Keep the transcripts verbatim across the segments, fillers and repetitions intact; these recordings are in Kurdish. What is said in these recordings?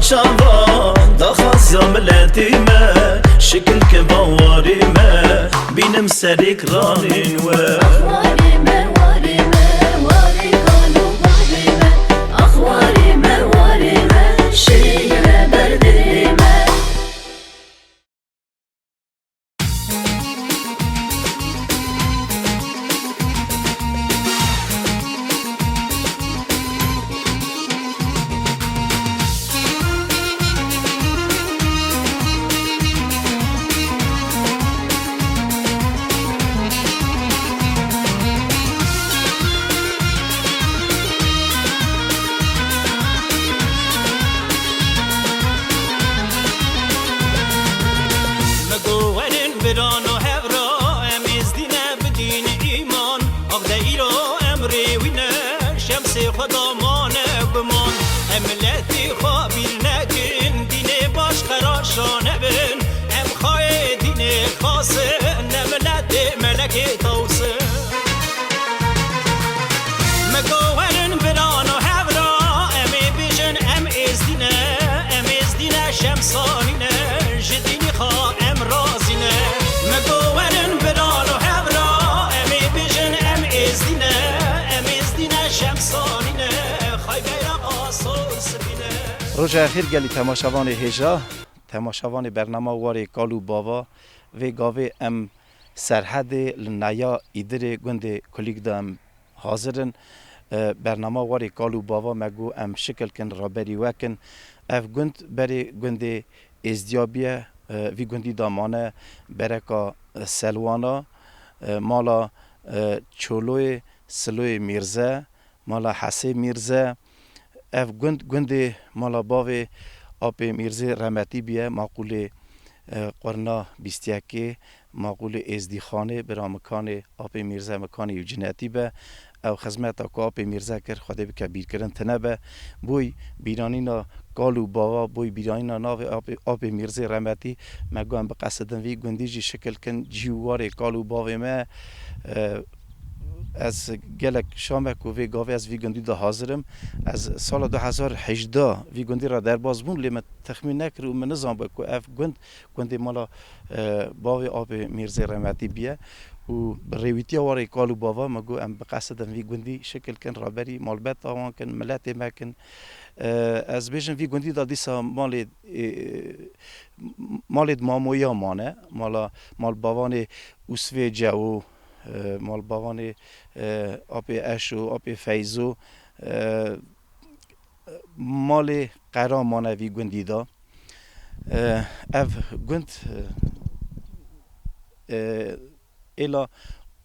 Şava, daxwaza miletê me, şikil ke bawarê me, bînim serê kiranên we. Warê me, warê me, warê kal û bavê me. Ax warê me, warê me, şêre ber dilê me. Me go werin birano hevra, em êzdî ne bidîn îman. Ax de îro em rêwî ne, şemsê xwe da mane guman. Em miletê xwe bîr nekin, dînê baş qeraşa nebin. Em xayê dînê xasin, ne miletê melekê tawsin. Me go werin birano hevra, em ê bêjin em êzdî ne, em êzdî ne, şemsanî ne, ji dînî xwe em razî ne. Me go werin birano hevra, em ê bêjin em êzdî ne, em êzdî ne, şemsanî ne, xay beyraqa sor spî ne. Roja xêr gelî temaşevanê hêja, temaşevanê bernama Warê Kal û Bava, vê gavê em Serhedê li neya Îdirê gundê Kulîk de em hazir in. E, bernama Warê Kal û Bava me got em şikil kin, raberî we kin. Ev gund berê gundê Êzdiya bûye, e, vî gundî de mane bereka, e, Selwana, e, mala, e, Çoloyê, Siloyê Mîrze, mala Hesê Mîrze. Ev gund, gundê mala bavê Apê Mîrzê Remetî bûye, maqûlê, e, qurna bîst yekê, maqûlê Êzdîxanê, bira Mikanê, Apê Mîrze Mikanê û cinetî be. Ew xizmeta ku Apê Mîrze kir, Xwedê bike bîrkirin tine be. Boy bîranîna kal û bava, boy bîranîna navê Apê, Apê Mîrzê Remetî, me got em biqesidin vî gundî jî şikil kin, cî û warê kal û bavê me, e, Ez gelek şa me ku vê gavê ez vî gundî de hazir im. Ez sala du hezar hejdeh vî gundî re derbas bûm, lê min texmîn nekir û min nizanbû ku ev gund, gundê mala, e, bavê Apê Mîrzê Remetî bûye û bi rêwîtiya warê kal û bava me got, em biqesidin vî gundî şikil kin, raberî malbeta wan kin, miletê me kin. E, ez bêjim vî gundî de dîsa malê, e, malê mamoya mane, mala, malbavanê Usvê Cewo, e, malbavanê, e, Apê Eşo, Apê Feyzo, e, malê Qera mane vî gundî de. E, ev gund, e, e, êla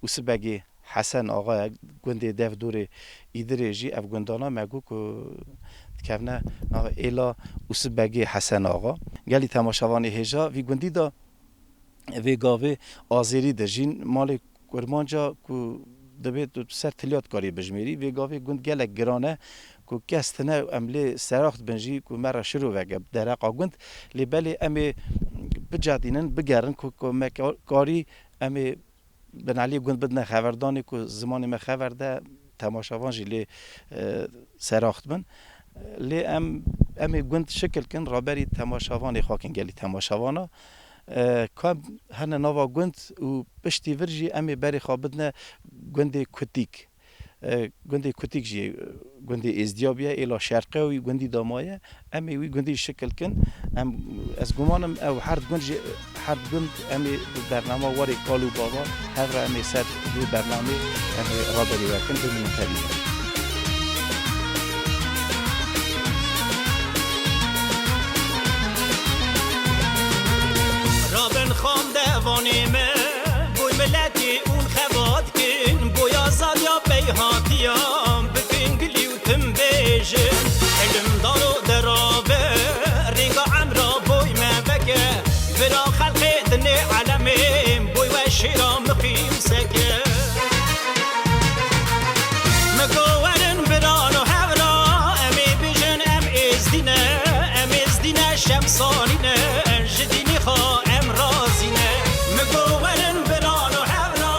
Usibegê Hesen Axa ye, gundê Devdorê Îdirê jî ev gundana me got ku dikevne nava êla Usibegê Hesen Axa. Gelî temaşevanê hêja vî gundî de vê gavê azêrî dijîn, malê kurmanca ku dibê tu ser tiliya dikarî bijmêrî. Vê gavê gund gelek giran e ku kes tine em lê seraxt bin jî ku me re şirove ke dereqa gund. Lê belê em ê bicedînin, bigerin ku, ku me ka-, karî em ê binelî gund bidine xeverdanê ku zimanê me xever de temaşevan jî lê, e, seraxt bin. Lê em, em ê gund şikil kin, raberî temaşevanê xwe kin gelî temaşevana. E, ka hene nava gund û piştî vir jî em ê berê xwe bidine gundê Kutîk. E, gundê Kutîk jî, e, gundê Êzdiya bûye, êla şerqê wî gundî de maye. Em ê wî gundî şikil kin. Em, ez gumanim ew her gund jî, her gund em ê bi bernama Warê Kal û Bava hev re em ê ser vê bernamê em ê raberî we kin, bimînin tevî. Rabin xandevanê me, boy miletê ûn xebat kin, boy azadiya pey hatiya, bikin gilî û tim bêjin. Ilimdaro derabe, rêga emra boy me veke, vira xelqê dinê elemê, boy we şêra miqîm seke. Mi go werin birano hevra, em ê bijin em êzdî ne, em êzdî ne şemsanî ne, ji dînî xwe em razî ne. Mi go werin birano hevra,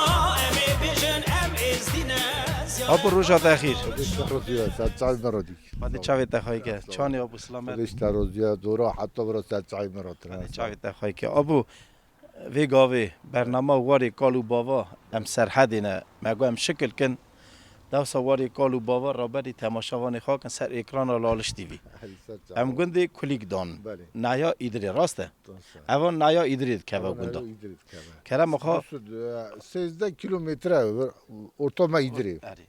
em ê bijin em êzdî ne, ziya Roja te xêr. Xwedê ji te razî be, ser çavê me radî. Xwedê çavê te xwey ke. Çanê abû silamet. Xwedê ji te razî be, dora heta vira ser çavê me ratir. Xwedê çavê te xwey ke. Abû, vê gavê bernama Warê Kal û Bava em Serhedê ne. Me got em şikil kin. Dewsa Warê Kal û Bava raberî temaşevanê xwe kin ser êkrana Laliş T V. Em gundê Kulîk dan. Belê. Naya Îdirê, rast e? Rast e. Evan naya Îdirê dikeve gunda. Naya Îdirê dikeve. Kerema xwe. Sêzdeh kilometre orta me Îdirê. Erê.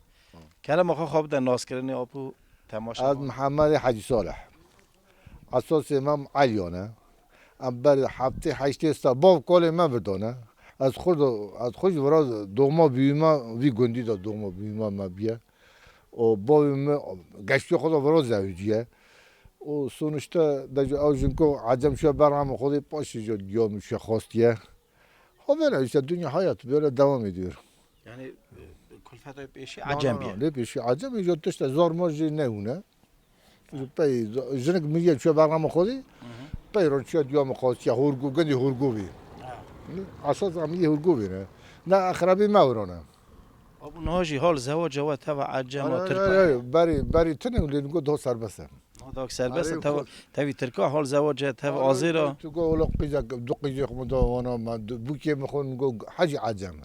Kerema xwe xwe bide naskirinê apû temaşevan. Ez Mihemedê Hecî Salih. Esasê me Elyan e. Em ber heftê heştê sal bav kolê me bi dane. Ez xwe de, ez xwe ji vira doğma büyüme vî gundî de doğma büyüme me biye. O bavê me geştiya xwe de vira zewiciye. O sonuçta de ew jinko Ecem şuya bernama xwe de paşê ji diya min şuya xwastiye. Ha böyle işte dünya hayat böyle devam ediyor. Yani, e, kulfeta pêşî Ecem biye. Lê pêşî Ecem, îjo tişte zor mor jî nehûne. Ji pey, jinik miriye çûye bernama xwe dî, pey ron çûye diya min xwastiye, Hûrgû, gundî Hûrgû bî. Ha. Esas em yê Hûrgû bî ne. Ne exrebî me wiro ne. Abû niha jî hal zewaca we teva Ecem a Tirka. Berî, berî tune lê nigo daha serbest e. Daha serbest e, teva, tevî Tirka hal zewaca teva Azêra. Tu go ola qîzek, du qîzê xwe da wana me, bûkê min xwe nigo hecî Ecem.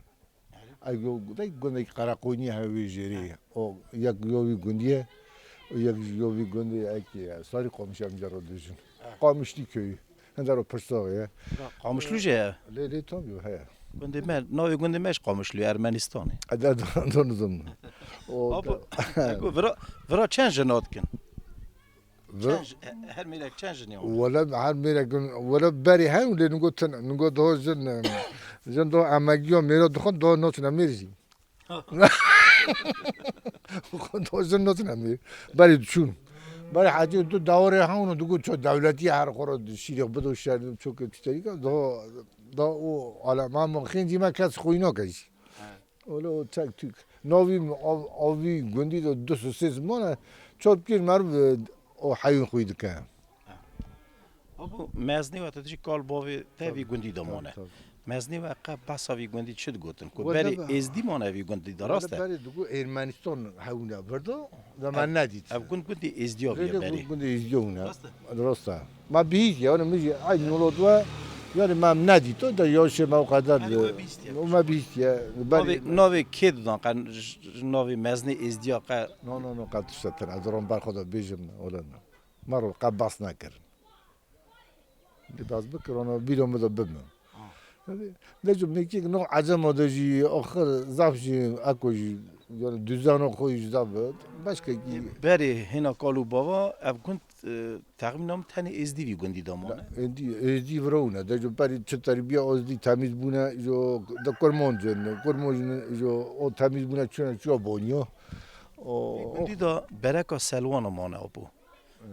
Ego, vey gundek Qereqoynî hevê jêrê. O yek yo vî gundiye, o yek yo vî gundê eki, Sarî Qamişî em cero dijin. Qamişlî köyü. Hende ro pirsoğu ye. Qamişlû jî ye? Lê, lê tabii, he. Gundê me, navê gundê me ji Qamişlû, Ermenistanê. Eda, don, don, don. O Apo, da- ego, vira, vira çend jin hat kin? Çend ji-, he-, her mêrek çend jinê wan? Wele her mêrek, wele berî heyn lê ningo tune, ningo daha jin, em, jin daha emegiya mêra dixwin daha naçine mêr jî. Daha jin naçine mêr. Berî diçûn. Berî hecî du dawarê hewn û digot ço dewletî her xwe re şîrê bido şer ço ke tişterî ke daha, daha o alem ama xêncî me kes xwîna ke jî. He. Öyle o tek tük. Navî av-, avî gundî de du sê ziman e. Çar pênc merv, e, o heyûn xwî dike. Apo, meznê we te dijî kal bavê te vî gundî de mane. Tabii, tabii. Meznê we qe behsa vî gundî çi digotin? Ku berê êzdî mane vî gundî de, rast e? Berê digo Ermenistan hewne virdo. Da me nedît. Ev gund gundê êzdiya bûye berê. Gundê êzdiya hûn e. Rast e. Rast e. Ma bihîst ya, yani min jî eynî wilo dua, yani me nedît, o da yaşê me o kadar. Yani we bihîst ya. O me bihîst ya. Navê, navê kê didan, qe, j-, j-, navê meznê êzdiya qe. No, no, no, qe tişte tira, ez ron ber xwe de bêjim, ola ne. Me ro qe bas nekirin. Di baz bikir, ona bîro min de bibin. Ha. Tabii. De cu mekik no acem o de jî, axir zaf jî, eko jî, yani düzen o xo jî zaf bi. Başka ki. Berê hêna kal û bava, ev gund, e, texmîna min tenê êzdî vî gundî de mane. Êzdî, êzdî vira hûn e. De cu berî çi terbiya êzdî temiz bûne, jo de kurmancin, kurmancin, jo o temiz bûne çûne çûya boniyo. O, vî gundî de bereka Selwana mane apo. Hmm.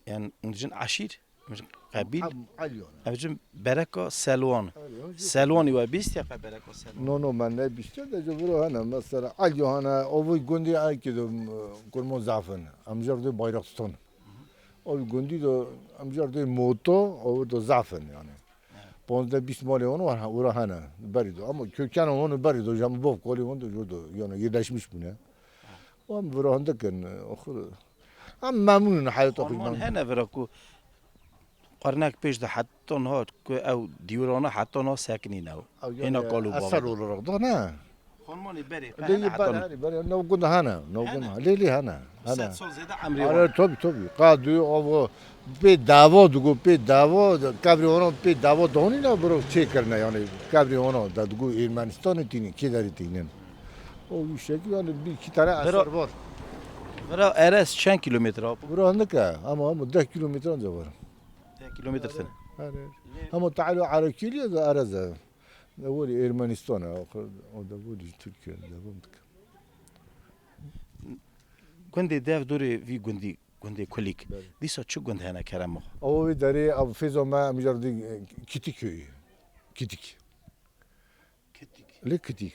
Yani, hûn dijin eşîr, hûn dijin qebîl. Em, Elyon. Ev dijin bereka Selwan. Elyon, jî Selwanî we bîst ya qe bereka Selwan. No, no, me nebîst ya, de ji viro hene, mesela, Elyo hene, o vî gundî erkê de, m, kurmo zaf in. Em jî erdê Bayraktutan. O vî gundî de, em jî erdê Moto, o vî de zaf in, yani. Evet. Ponzdeh bîst malê wan var, ha, ora hene, berî de. Ama köken wan berî de, jam bov kolê wan de, jor de, yani, yerleşmiş bûne. Wan viro hende kin, oxir. Em memnûn in heyata xwe ji me. Hene vira ku qernek pêş de heta niha ku ew dîwirana heta niha sekinîne ew. Ew yani hêna kal û eser bavê de. Olarak da ne? Xanmanê berê, Lê hene yê heta berê, niha. Berê, ne gund hene, ne gund hene. Lê, lê hene, hene. Sed sal zêde emrê wan. Are, tabii, tabii. Qa du avo pê dava digo, pê dava, kevrê wana pê dava donî ne biro çê kirine yani. Kevrê wana da digo Ermenistanê tînin, kê derê tînin. O şekil yani bir iki tane eser var. Vira Eres çend kilometre abi? Bura hindike, ama, ama deh kilometre anca var. Deh kilometre tine. Yani, ama Teala Arakiliye de Erez e. Ne var Ermenistan e, o da var Türkiye, devam dike. Gundê dev dorê vî gundî, gundê Kulîk. Belê. Dîsa çi gund hene kerem? O vî derê, ev fêza me, em jar dî, e, Kitik köyü. Kitik. Kitik. Lê Kitik.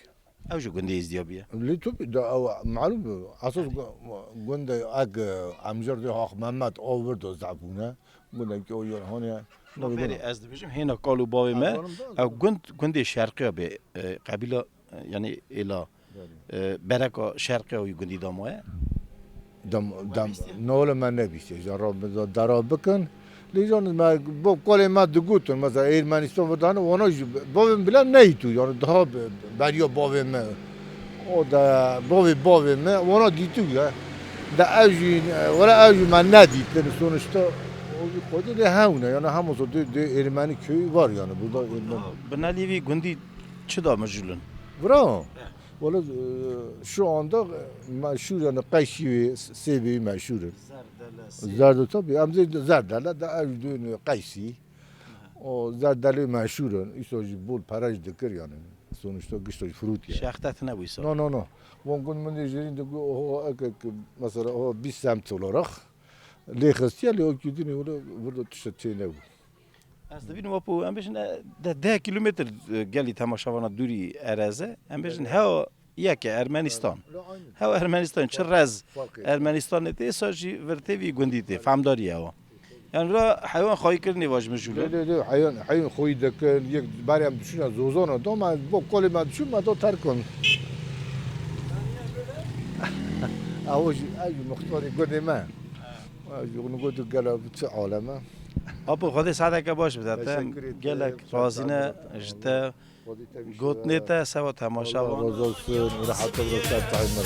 Ew jî gundê Êzdiya bûye. Lê tu da ew malum, esas gu-, gundê ek, e, em jar dî Haq Mehmet, o vir do zaf bûne. Gundekî o yor hone. Berê ez dibêjim, hêna kal û bavê me, ew gund, gundê şerqiya bê, e, qebîla, e, yani êla. e, bereka şerqiya wî gundî de maye? Dem, dem, ne wele me nebîstiye. Jan ra dera bikin. Lê jan me bo kolê me digotin. Mesela Ermenistan ve dane, wana jî bavê min bile neyî tu. Yani daha be-, beriya bavê me. O da bavê bavê me, wana dîtu ya. Da ev jî, wele ev jî me nedîtin. Sonuçta o jî xwedî de hewne. Yani hem olsa dê, dê Ermeni köyü var yani. Burada Ermeni. Binelî vî gundî çi da mijûl in? Bravo. Wala, e, şu anda, e, meşhur yani Qeysî ve Sêbî meşhur in. Zerdele, Sêbî. Zerde tabii. Em zê Zerdele de ev dön Qeysî. O Zerdele meşhur in. Îsa jî bol peraj dikir yani. Sonuçta gişta jî firût yani. Şextet nebû îsa. No, no, no. Wan gund min de jêrîn de gu, oho, ek, ek, mesela, oho, bîst semt olarak. Lê xistiye, lê o ki dinê wala burada tişte tê nebû. Ez dibînim, wapo, em bêjin, e, de-, deh kilometr, e, gelî temaşevana dûrî ereze. Em bêjin, Evet. hewa yek e, Ermenistan. Evet. Hewa Ermenistan, çi rez Ermenistanê tê, sa jî vir tê vî gundî tê, Evet. femdarî ewa. Yani ra heywan xwayî kirinê va ji min jû Lê, le. lê, lê, heywan, heywan xwayî dikin, yek berê em diçûne zozana da, me bo kolê me diçûn, me da terk kon. Ew jî, ew jî muxtarê gundê me. Ew jî, hûn gotin gela çi alem e. Apo, Xwedê saeteke baş bide te. Teşekkür ederim. Gelek razî ne ji te. Gotinê te, sewa temaşa. Allah razı olsun. Rahat ol, rahat ol.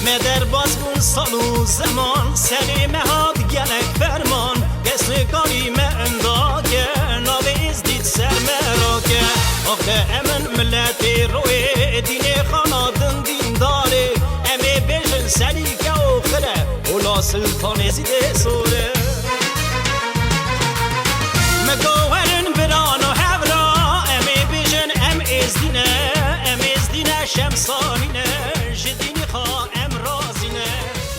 Me derbas bûn sal û zeman, serê me hat gelek ferman. Destê karî me endake, navê êzdî ser me rake. Axte em in miletê royê, dînê xana din dîndarê. Em ê bêjin serîke û xire, û la siltanê zî dê sor e. Me go werin birano hevra, em ê bêjin em êzdî ne, em êzdî ne şemsanî ne, ji dînî xwe em razî ne.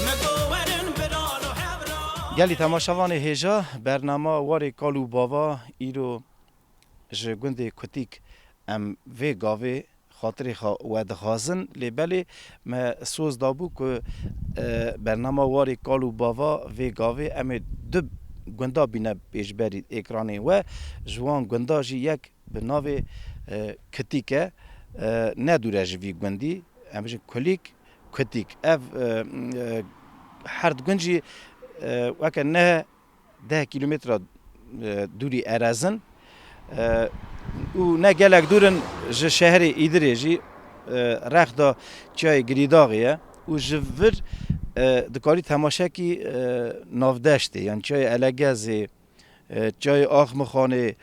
Me go werin birano hevra. Gelî temaşevanê hêja, bernama Warê Kal û Bava îro ji gundê Kutîk em vê gavê xatirê xwe wedixwazin, lê belê me soz dabû ku, e, bernama Warê Kal û Bava vê gavê em ê du gunda bîne pêşberî êkranê we. Ji wan gunda jî yek bi navê, e, Kitîk e, e, ne dûr e ji vî gundî, em bijin Kulîk, Kutîk. Ev, e, e, her du gund jî, e, weke ne deh kîlometre, e, dûrî erez in, e, û ne gelek dûr in ji şehrê Îdirê jî, e, rexda çiyayê Girîdaxê ye û ji vir, e, dikarî temaşekî, e, navdeştê, yan çiyayê Elegezê, e, çiyayê Axmixanê,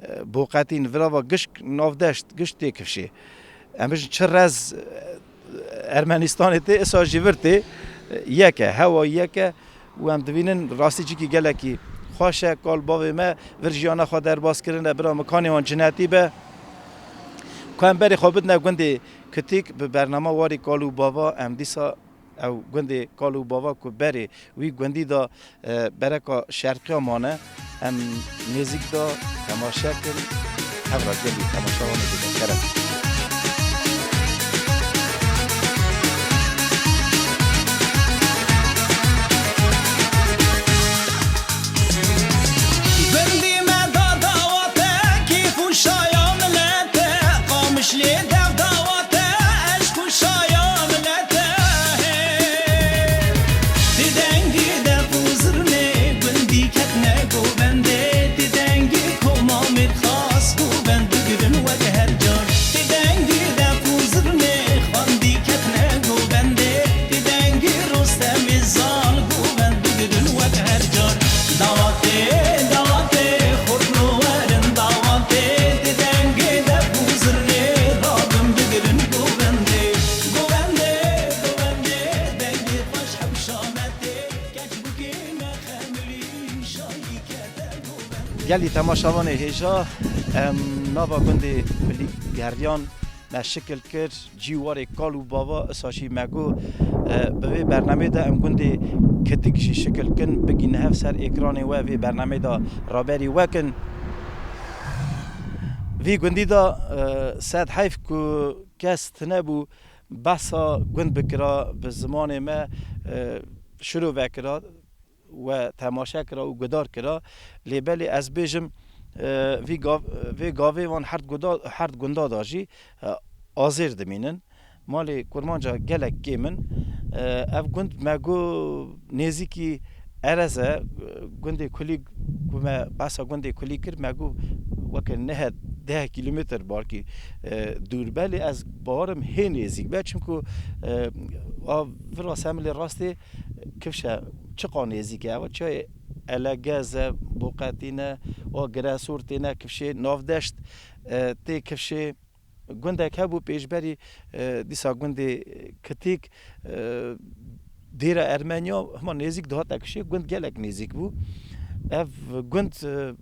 e, Boqetîn, virava gişk navdeşt, gişk tê kifşê. Em bijin çi rez, e, Ermenistanê tê, îsa jî vir tê, e, yek e, hewa yek e û em dibînin rastî çikî gelekî xweş e. Kal bavê me vir jiyana xwe derbas kirine, bira min kanê wan cinetî be. Ku em berê xwe bidine gundê Kitîk bi bernama Warê Kal û Bava, em dîsa ew gundê Kal û Bava ku berê wî gundî de, e, bereka şerqiya mane, em nêzîk de temaşe kin, hev re gelî temaşevanê bide. Kerem. Gundî me da dawate, kêf û şaya milete, Qamişlê dev dawate, eşq û şaya milete. Hey! Di dengê def û zirnê gundî ketine govendê, di dengê koma mêrxas govend bigirin wek her car. Di dengê def û zirnê xwendî ketine govendê, di dengê Rostemê zal govend bigirin wek her car. Dawatê, dawatê, xurtno werin dawatê, di dengê def û zirnê rabin bigirin govendê. Govendê, govendê, dengê xweş hewşa me tê, keç bûkê me xemilî şayî kete govendê. Gelî temaşevanê hêja, em nava gundê Bilî Geryan me şikil kir. Cî warê kal û bava, isa jî me got, e, bi vê bernamê de em gundê Kitik jî şikil kin, bigîne hev ser êkranê we, vê bernamê de raberî we kin. Vî gundî de, e, sed heyf ku kes tune bû behsa gund bikira, bi zimanê me, e, şiro vekira we temaşe kira û guhdar kira. Lê belê ez bêjim, e, vî gav-, vê gavê van herd guda-, herd gunda da jî, e, azêr dimînin. Malê Kurmanca gelek kêm in. E, ev gund me got nêzîkî Erez e, gundê Kulî, ku me behsa gundê Kulî kir, me got weke nehe deh kîlometr balkî, e, dûr be, lê ez bawerim hê nêzîk be, çimku, e, a vira semilê rastê kifşe çiqa nêzîk e. Ew çiyayê Elegez e, Boqetîn e, a Giresortê ne kifşê, Navdeşt, e, tê kifşê. Gundek hebû pêşberî, e, dîsa gundê Kitîk, e, dêra Ermeniya hema nêzîk dihate kişê, gund gelek nêzîk bû. Ev gund, e,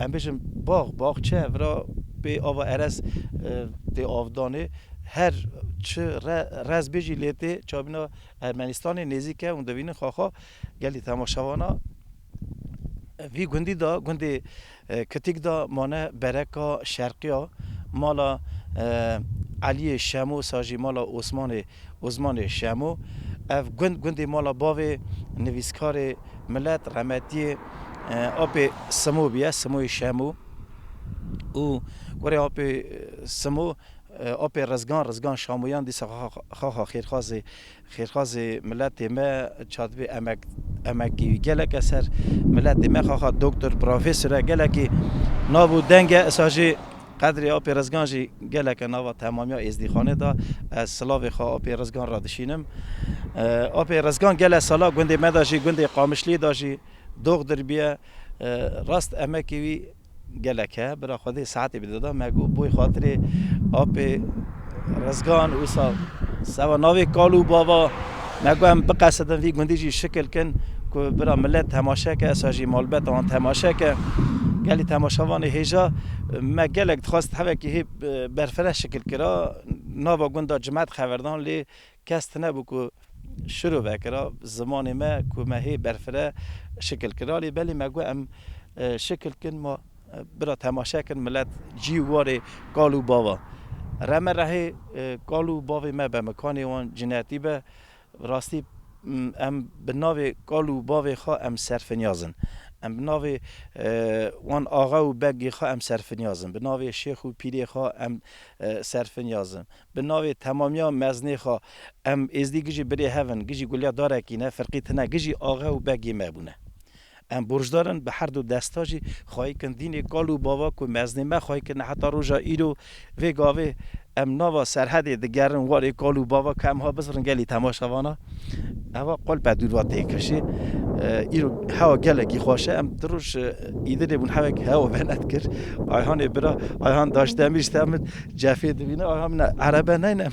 em bêjin bax, baxçe, vira pê ava Erez, e, tê avdanê. Her çi re-, rez bêjî lê tê çavbîna Ermenistanê nêzîk e, hûn dibînin xaxa gelî temaşevana. Vî gundî de, gundê, e, Kitîk de mane bereka şerqiya mala, e, Eliyê Şemo, sa jî mala Osmanê, Osmanê Şemo. Ev gund, gundê mala bavê nivîskarê milet, remetiyê, e, apê Simo bûye, Simoyê Şemo. Û kurê apê, e, Simo, e, apê Rizgan, Rizgan Şamoyan dîsa xa-, xa-, xaxa xêrxazê, xêrxazê miletê me, çatibê emek-, emekî wî gelek e ser miletê me, xaxa doktor, profesor e, gelekî nav û deng e, esa jî qedrê apê Rizgan jî gelek e nava temamiya Êzdîxanê de. Ez silavê xwe apê Rizgan re dişînim. E, apê Rizgan gele sala gundê me de jî, gundê Qamişlî de jî doxdir bûye. E, rast emekê wî gelek e. Bira Xwedê saetê bide da me got boy xatirê apê Rizgan wisa seba navê kal û bava me got em biqesidin vî gundî jî şikil kin ku bira milet temaşe ke, esa jî malbeta wan temaşe ke. Gelî temaşevanê hêja me gelek dixwest hevekî hê, e, berfireh şikil kira. Nava gunda cimet xeverdan lê kes tune bû ku şiro vekira, zimanê me ku me hê berfire şikil kira. Lê belê me got em, e, şikil kin, ma, e, bira temaşe kin, milet cî warê kal û bava. Reme rehê, e, kal û bavê me be, mikanê wan cinetî be. Rastî, m, em bi navê kal û bavê xwe em serfinyaz in. Em bi navê, e, wan axa û begê xwe em serfinyaz in. Bi navê şêx û pîrê xwe em, e, serfinyaz in. Bi navê temamiya meznê xwe, em êzdî gijî birê hev in, gijî guliya darekî ne, firqî tine, gijî axe û begê me bûne. Em borcdar in bi her du desta jî xwayî kin dînê kal û bava ku meznê me xwayî kirine heta roja îro. Vê gavê em nava Serhedê digerin warê kal û bava ku em ha bizirin gelî temaşevana. Eva qulpe dûrva tê kişî. E, îro hewa gelekî xweş e. Em di roj, e, îdinê bûn hewek hewa venet kir. Ayhanê bira, Ayhan Daşdemîr ji te min cefê dibîne. Ayhan min erebe neyne.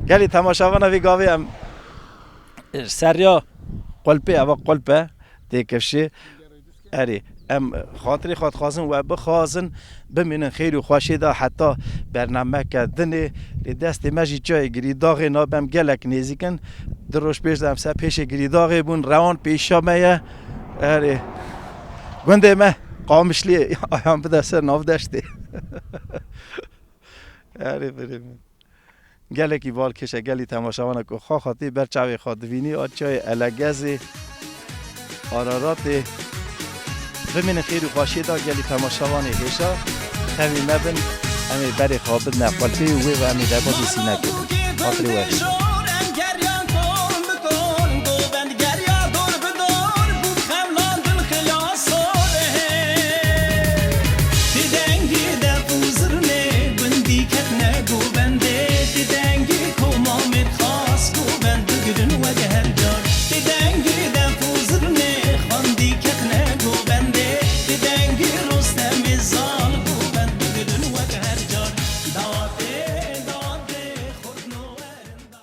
Gelî temaşevana vê gavê em, e, seriya qulpê, eva qulpe tê kişî. Erê, em xatirê xwe dixwazin we bixwazin, bimînin xêr û xweşê de heta bernameke dinê. Lê destê me jî çiyayê Girîdaxê nabe, em gelek nêzîk in. Du roj pêş de em ser pêşê Girîdaxê bûn, rewan pêşiya me ye. Erê, gundê me Qamişliyê, ayan bide ser Navdeştê. Erê, birê min. Gelekî balkêş e, gelî temaşevana ku xwe xwe tê ber çavê xwe divînî, a çiyayê Elegezê, Araratê. Bimînin xêr û xweşiyê de gelî temaşevanê hêşa. Xemî mebin, em ê berê xwe bidine qulpê û wê ve em ê derbazê sînekê bin. Xatirê we hêşa. Ti dengê def û zirnê gundî ketine govendê, ti dengê Koma Mêrxas govend bigirin wek her car. Ti dengê def û zirnê xwendî ketine govendê, ti dengê Rostemê Zal govend bigirin wek her car. Dawatê, dawatê, xurtno werin da.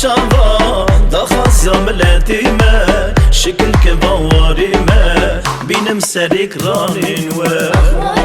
Çavan daxwaza miletî me, şikil ke bawarî me, bînim serîk ranîn we.